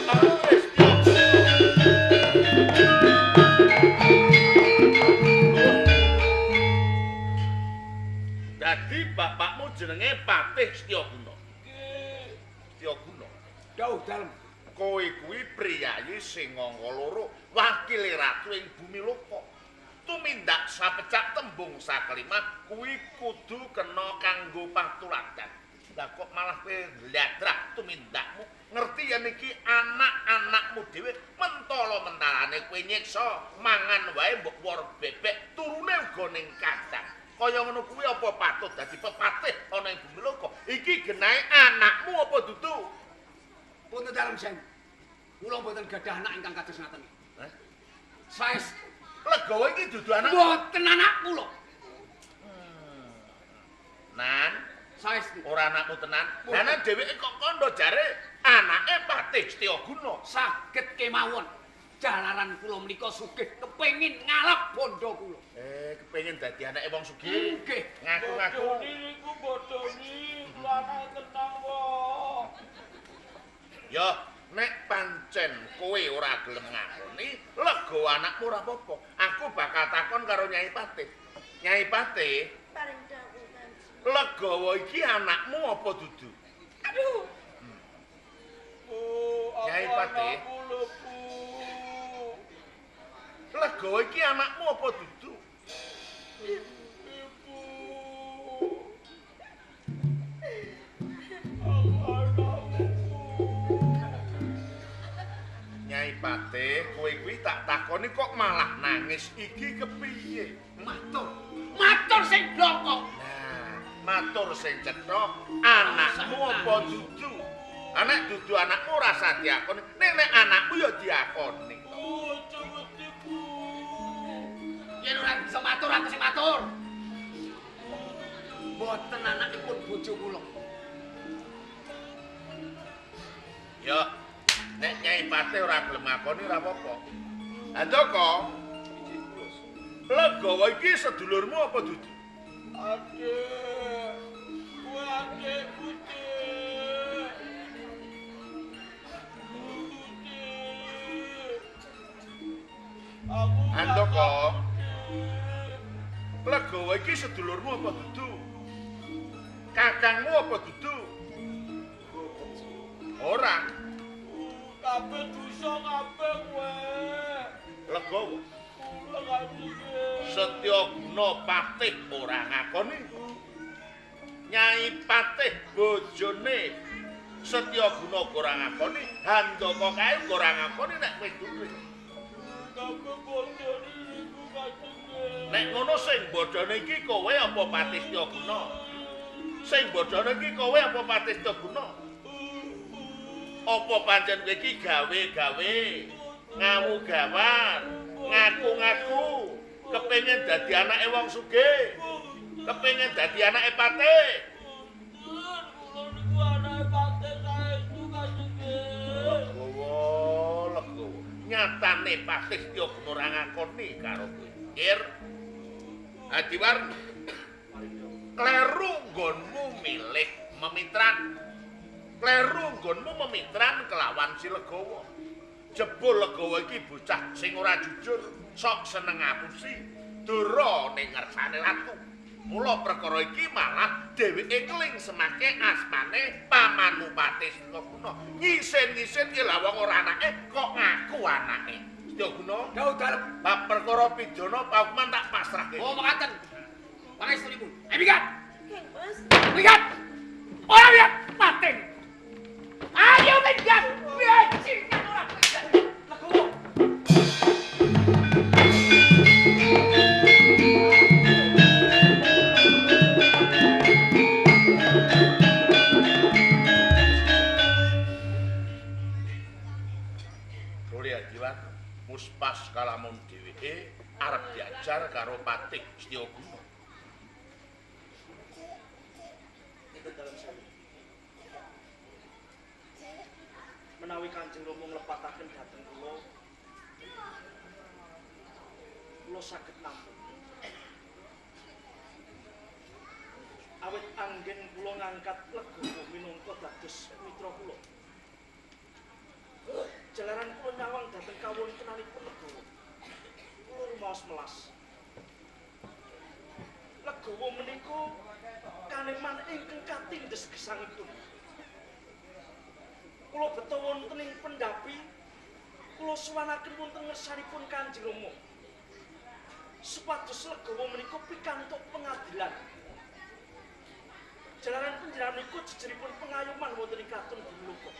Patih Setya Guna. Dadi bapakmu jenenge Patih Setya Guna. Nggih. Setya Guna. Dawuh dalem. Kowe kuwi priyayi sing angka loro, wakile ratu ing bumi loka. Tumindak sapecak tembung sakelimah kuwi kudu kena kanggo patuladan. Lah kok malah kowe ngladrah tumindakmu? Ngerti yen iki anak-anakmu dhewe mentala mentalane kowe nyiksa, mangan wae mbok wor bebek, turune uga ning kandang. Kaya ngono kuwi apa patut dadi pepatih ana ing bumi loka? Iki genahe anakmu apa dudu? Punten dalem sewu. Kula mboten gadah anak ingkang kados ngaten. Hah? Saestu Legowo iki dudu anak. mboten anak kula. Nan, Saestu ora anakmu tenan. Lah nek dheweke kok kandha jare anake Patih Setyaguna. saged kemawon. Jalaran kula menika sugih kepengin ngalap bondo kula. Kepengin dadi anake wong sugih. Nggih. Ngaku-ngaku. Bodoni niku bodoni, kula anake tenang kok. Ya, nek pancen kowe ora gelem ngakoni, lega anakmu ora apa-apa. Aku bakal takon karo Nyai Patih. Nyai Patih, Paring dawuh Kanjeng. Legawa iki anakmu apa dudu? Aduh. Bu, Nyai aku Patih. anakku lho, Bu. Legawa iki anakmu apa dudu? Ibu. Aku anakmu, Bu. Nyai Patih, kowe kuwi tak takoni kok malah nangis iki kepiye? Matur. Matur sing bloko. Nah, matur sing cetha, anakmu apa dudu? Anak dudu anakmu ora usah diakoni, ning nek anakmu ya diakoni. Bu, aja wedi, Bu. Yen ora bisa matur aku sing matur. Mboten anakipun bojo kula. Ya, nek Nyai Patih ora gelem ngakoni ora apa-apa. Handaka, Legawa iki sedulurmu apa dudu? Adik. Kowe adikku, Dik. Dudu, Dik. Aku Handaka, Dik. Legawa iki sedulurmu apa dudu? Kakangmu apa dudu? Ora, Kabeh dosa kabeh kowe. Legawa. Kula Kanjeng. Setyaguna Patih ora ngakoni. Nyai Patih bojone Setyaguna ora ngakoni, Handaka kae ora ngakoni nek wis duwe. Kabeh bodoni niku Kanjeng. Nek ngono sing bodhone iki kowe apa Patih Setyaguna? Sing bodhone iki kowe apa Patih Setyaguna? Apa pancen kowe iki gawe-gawe, ngawu-gawan, ngaku-ngaku, kepengin dadi anake wong sugih, kepengin dadi anake patih? Kula niku anake Patih saestu Kanjeng. Legowo, legowo. Nyatane Patih Setyaguna ora ngakoni karo kowe. Kir. Adiwarna. Kleru nggonmu milih memitran. Kleru nggonmu memitran kelawan si Legawa. Jebul Legawa iki bocah sing ora jujur, sok seneng ngapusi, dora ning ngarsane ratu. Mula perkara iki malah dheweke keling semake asmane pamanmu Patih Setyaguna. Ngisin-ngisin ki lah wong ora anake kok ngaku anake. Setyaguna, Dawuh dalem. bab perkara pidana paukuman tak pasrahke. Oh, mekaten. Pangestunipun. Ayo minggat. Kang Mas. Minggat. Ora minggat, paten. Ayo minggat. Bajingan ora minggat. Legowo. Ruli Adiwan muspas kalamun dheweke arep diajar karo Patih Setyaguna. Ikut dalam sewu. Menawi Kanjeng Rama nglepataken dhateng kula, kula saged nampa. Awit anggen kula ngangkat Legawa minangka dados mitra kula. Jalaran kula nyawang dhateng kawontenanipun Legawa. Kula rumaos melas. Legawa menika kaneman ingkang katindes gesangipun. Kula beta wonten ing pendhapi, kula suwanaken wonten ngersanipun Kanjeng Rama. Supados Legawa menika pikantuk pengadilan. Jalaran panjenengan menika jejeripun pengayoman wonten ing kraton Bumiloka.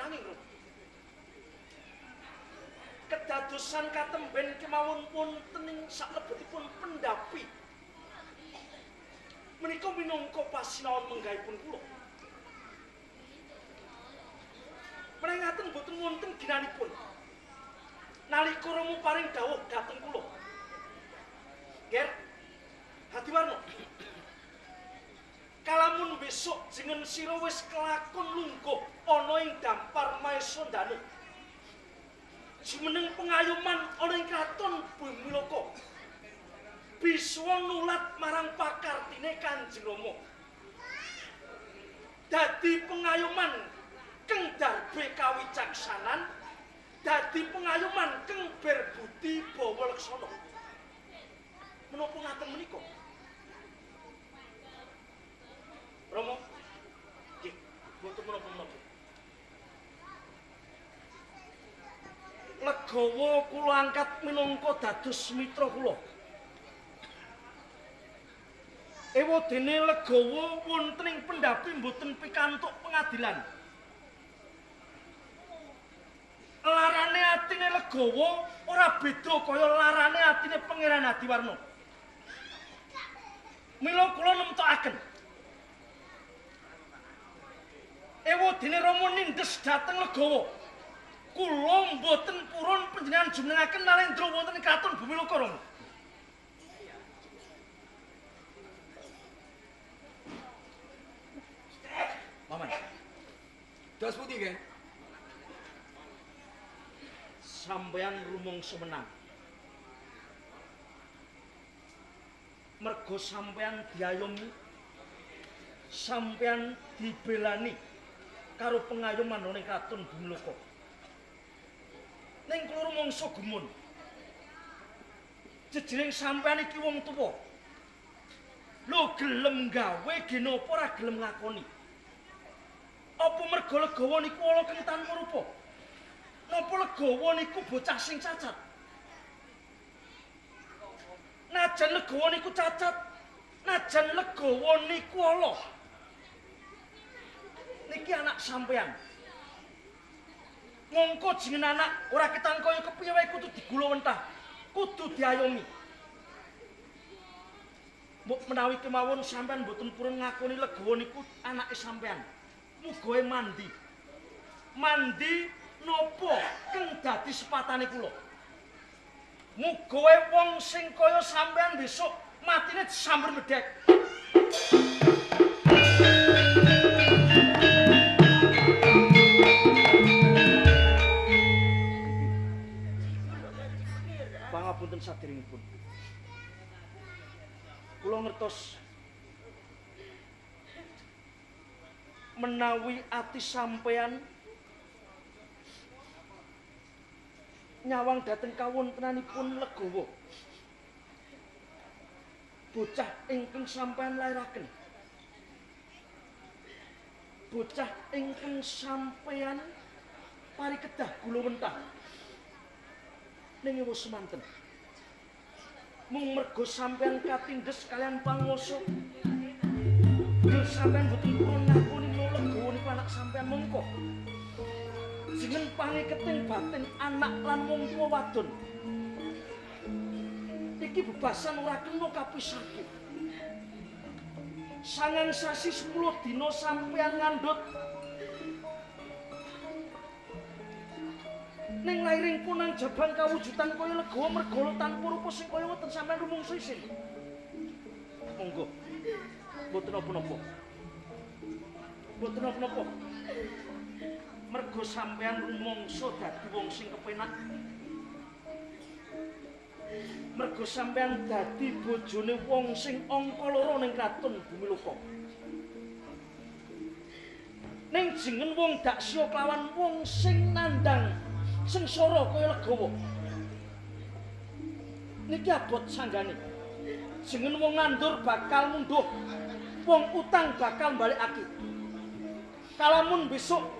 Nanging Rama, kedadosan katemben kemawon wonten ing saklebetipun pendhapi menika minangka pasinaon menggahipun kula. Menawi ngaten boten wonten ginanipun. Nalika Rama paring dawuh dhateng kula. Ger, Hadiwarna. Kalamun besok jeneng sira wis kelakon lungguh ana ing dampar Maesandanu. Jumeneng pengayoman ana ing kraton Bumiloka. Biswa nulat marang pakartine Kanjeng Rama. Dadi pengayoman keng darbe kawicaksanan, dadi pengayoman keng berbudi bawa leksana. Menapa ngaten menika? Rama, nggih, mboten menapa-menapa. Legawa kula angkat minangka dados mitra kula. Ewadene legawa wonten ing pendhapi mboten pikantuk pengadilan. Larane atine legawa ora beda kaya larane atine Pangeran Adiwarna. Mila kula nemtokaken. Ewadene Rama nindes dhateng legawa. Kula mboten purun panjenengan jumenengaken Nalendra wonten ing kraton Bumiloka, Rama. Paman. Dos pundi, Gen? Sampeyan rumangsa menang. Mergo sampeyan diayomi, sampeyan dibelani karo pengayoman ana ing kraton Bumiloka. Ning kula rumangsa gumun. Jejering sampeyan iki wong tuwa. Lho gelem gawe genapa ora gelem ngakoni. Apa merga legawa niku ala keng tanpa rupa? Napa legawa niku bocah sing cacat? Najan legawa niku cacat, najan legawa niku ala. Niki anak sampeyan. Mongko jeneng anak ora ketang kaya kepiye wae kudu digulawentah, kudu diayomi. Mbok menawi kemawon sampeyan mboten purun ngakoni legawa niku anake sampeyan. Mugae mandi. Mandi napa keng dadi sepatane kula. Mugae wong sing kaya sampeyan besok matine disamber medhek. Pangapunten saderengipun. Kula ngertos menawi ati sampeyan nyawang dhateng kawontenanipun legawa. Bocah ingkang sampeyan lairaken. Bocah ingkang sampeyan parikedah gulawentah. Ning ewa semanten. Mung mergo sampeyan katindes kalian panguwasa. Gel sampeyan boten purun ngakoni legawa niku anak sampeyan mongko. Jeneng pangeketing batin anak lan wong tuwa wadon. Iki bebasan ora kena kapisahke. 9 sasi 10 dina sampeyan ngandhut. Ning lairing punang jabang kawujudan kaya legawa mergala tanpa rupa sing kaya ngoten sampeyan rumangsa isin. Monggo. Mboten napa-napa. Mboten napa-napa. Mergo sampeyan rumangsa dadi wong sing kepenak. Mergo sampeyan dadi bojone wong sing angka loro ning kraton Bumiloka. Ning jeneng wong daksya kelawan wong sing nandhang sengsara kaya legawa. Niki abot sanggane. Jeneng wong nandur bakal mundhuh, wong utang bakal mbalekake. Kalamun besok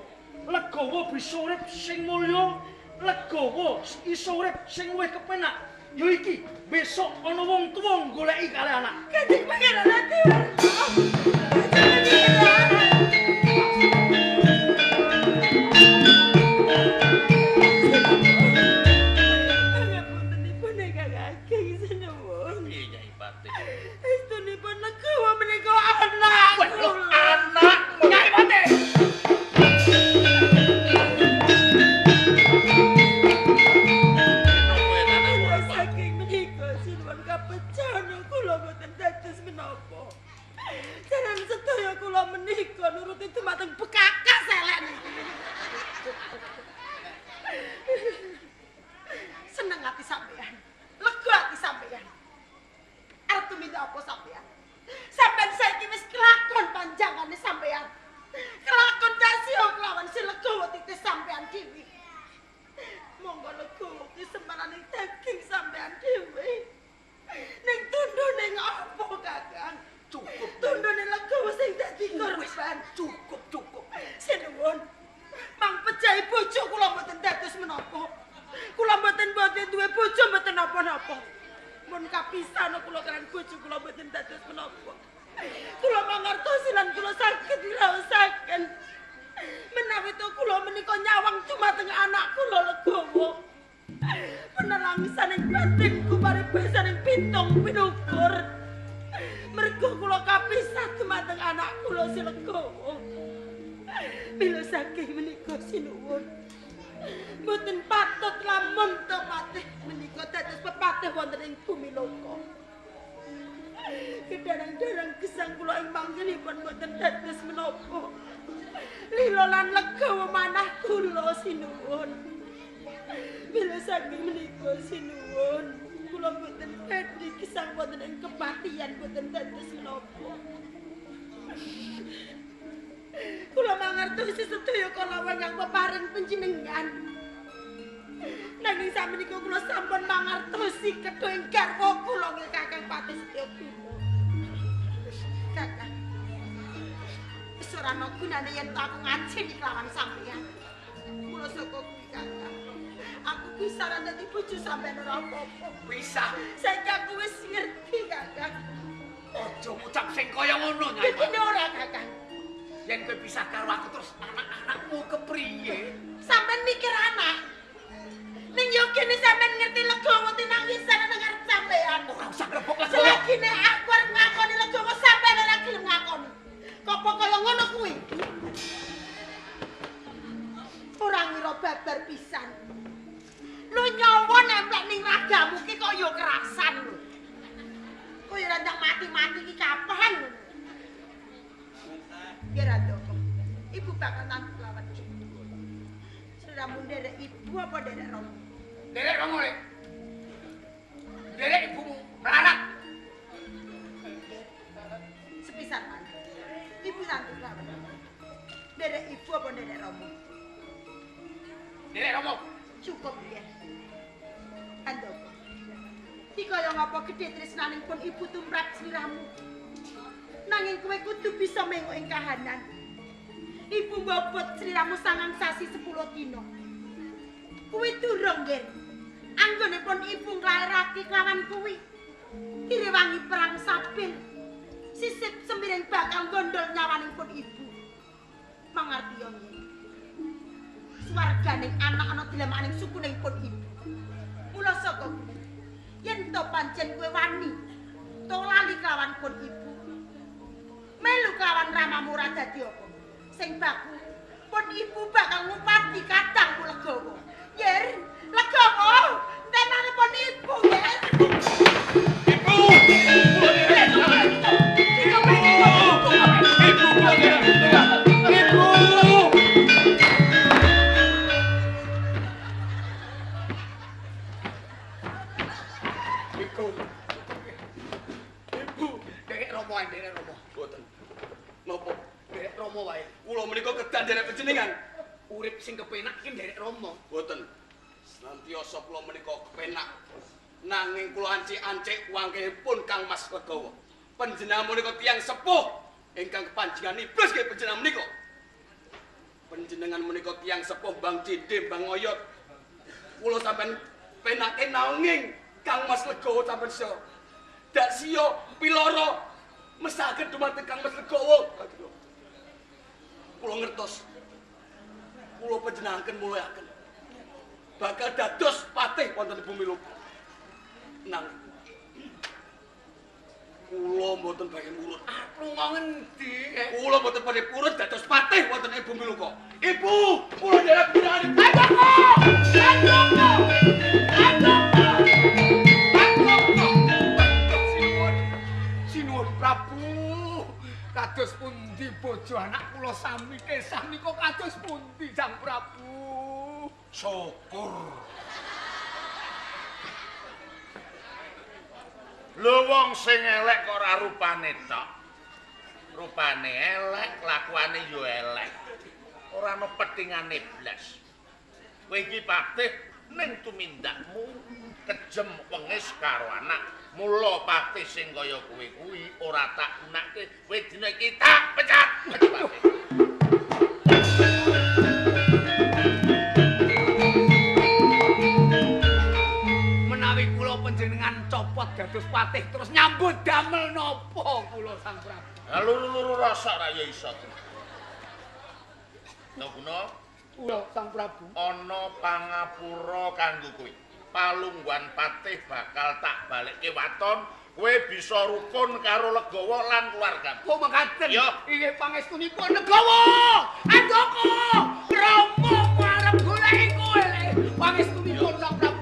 legawa bisa urip sing mulya, legawa iso urip sing luwih kepenak. Ya iki besok ana wong tuwa goleki kali anak. Kanjeng Pangeran Adiwarna. Pangapuntenipun ingkang ageng sinuwun. Piye Nyai Patih? Estunipun legawa menika anak kula. Anak Nyai Patih. Saking menika sinuwun kapecana kula boten dados menapa. Jaran sedaya kula menika nuruti dumateng bekakas elek niki. Korban. Cukup, cukup. Sinuwun. Mang pejahi bojo kula mboten dados menapa. Kula mboten duwe bojo mboten napa-napa. Mun kapisan kula kalian bojo kula mboten dados menapa. Kula mangertosi lan kula saged ngraosaken. Menawi to kula menika nyawang dumateng anak kula Legawa. Penelangsaning batinku paribasaning pitung pinukur. Mergo kula kapisah dumateng anak kula si Legawa. Mila saking menika sinuwun. Mboten patut lamun to patih menika dados pepatih wonten ing bumi loka. Kedarang-darang gesang kula ing manggenipun mboten dados menapa. Lila lan Legawa manah kula sinuwun. Mila saking menika sinuwun, kula mboten badhe gesang wonten ing kepatihan mboten dados menapa. Kula mangertosi sedaya kala ingkang peparing panjenengan. Nanging sakmenika kula sampun mangertosi kedhuing garwa kula nggih Kakang Patih Setyaguna. Kakang. Wis ora ana gunane yen aku ngajeni kelawan sampeyan. Mula saka kuwi Kakang, aku bisa ora dadi bojo sampeyan ora apa-apa. Bisa. Saiki aku wis ngerti Kakang. Aja ngucap sing kaya ngono, Nyai. Dene ora Kakang. Yen kowe pisah karo aku terus anak-anakmu kepriye? Sampeyan mikir anak. Ning yo kene sampeyan ngerti Legawa tinangisan nang ngarep sampeyan. Ora usah grebok Legawa. Selagi nek aku arep ngakoni Legawa sampeyan ora gelem ngakoni. Apa kaya ngono kuwi? Ora ngira babar pisan. Lu nyawa nemplek ning ragamu ki kok yo kerasan lho. Kowe ora ndang mati-mati ki kapan ngono? Nggih Randaka. Ibu bakal tantu lawan. Sliramu nderek ibu apa nderek Rama? Nderek Rama, Lek. Nderek ibumu melarat. Sepisan maneh. Ibu tantu lawan. Nderek ibu apa nderek Rama? Nderek Rama. Cukup nggih. Andaka. Iki kaya ngapa gedhe tresnaning pun ibu tumrap sliramu. Nanging kowe kudu bisa menguk ing kahanan. Ibu mbobot sliramu 9 sasi 10 dina. Kuwi durung nggih. Anggonipun ibu nglairake kelawan kuwi. Direwangi perang sabil. Sisip semiring bakal gondol nyawaning pun ibu. Mangartiya nggih. Swarganing anak ana dilemakaning sukuning pun ibu. Mula saka kuwi, yen to pancen kowe wani to lali kelawan pun ibu. Melu kelawan ramamu ora dadi apa. Sing baku pun ibu bakal ngupati kadangku Legawa. Yer, Legawa, tenane pun ibu, yer. Ibu! Ibu! Ibu! Ibu. Ibu, nderek Rama, nderek Rama. Mboten. Napa? Nderek Rama wae. Kula menika kedah nderek panjenengan. Urip sing kepenak iki nderek Rama. Mboten. Senantiasa kula menika kepenak. Nanging kula ancik-ancik wangkehipun Kang Mas Legawa. Panjenengan menika tiyang sepuh ingkang kepanjenengan iblis nggih panjenengan menika. Panjenengan menika tiyang sepuh Bang Cindhe, Bang Oyot. Kula sampean penake nanging Kang Mas Legawa sampean siya. Dak siya piloro mesake dumateng Kang Mas Legawa. Kula ngertos. Kula panjenengaken mulyaken. Bakal dados patih wonten bumi loka. Nang kula mboten badhe purun. Aku lunga ngendi? Kula mboten badhe purun dados patih wonten ing bumi loka. Ibu, kula nderek panjenengan. Andaka! Andaka! Andaka! Andaka! Sinuwun. Sinuwun Prabu. Kados pundi bojo anak kula sami kesah nika kados pundi Sang Prabu? Syukur. Lho wong sing elek kok ora rupane tok. Rupane elek, kelakuane yo elek. Ora ana petingane blas. Kowe iki patih ning tumindakmu kejem wengis karo anak. Mula patih sing kaya kowe kuwi ora tak gunake, kowe dina iki tak pecat. Patih. Menawi kula panjenengan copot dados patih terus nyambut damel napa kula Sang Prabu? Lah luru-luru rasa ra ya iso. Guna Kula Sang Prabu ana pangapura kanggo kowe. Palungguhan patih bakal tak balekke waton, kowe bisa rukun karo Legawa lan keluargamu. Oh mekaten. Ya. Inggih pangestunipun Legawa. Andaka, Rama arep goleki kowe le. Pangestunipun Sang Prabu.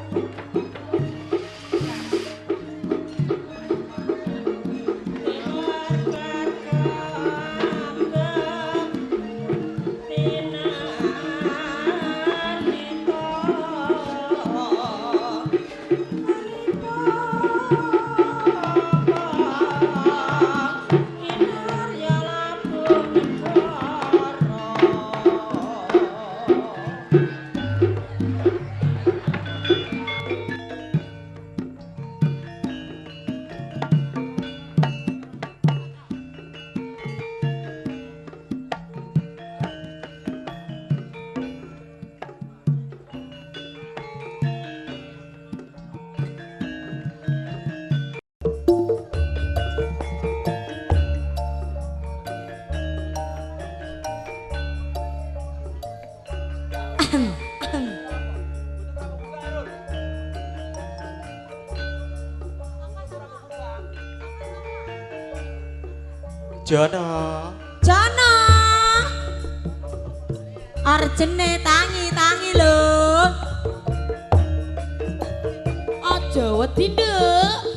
Jono. Jono. Arjene tangi-tangi lho. Aja wedi, Nduk.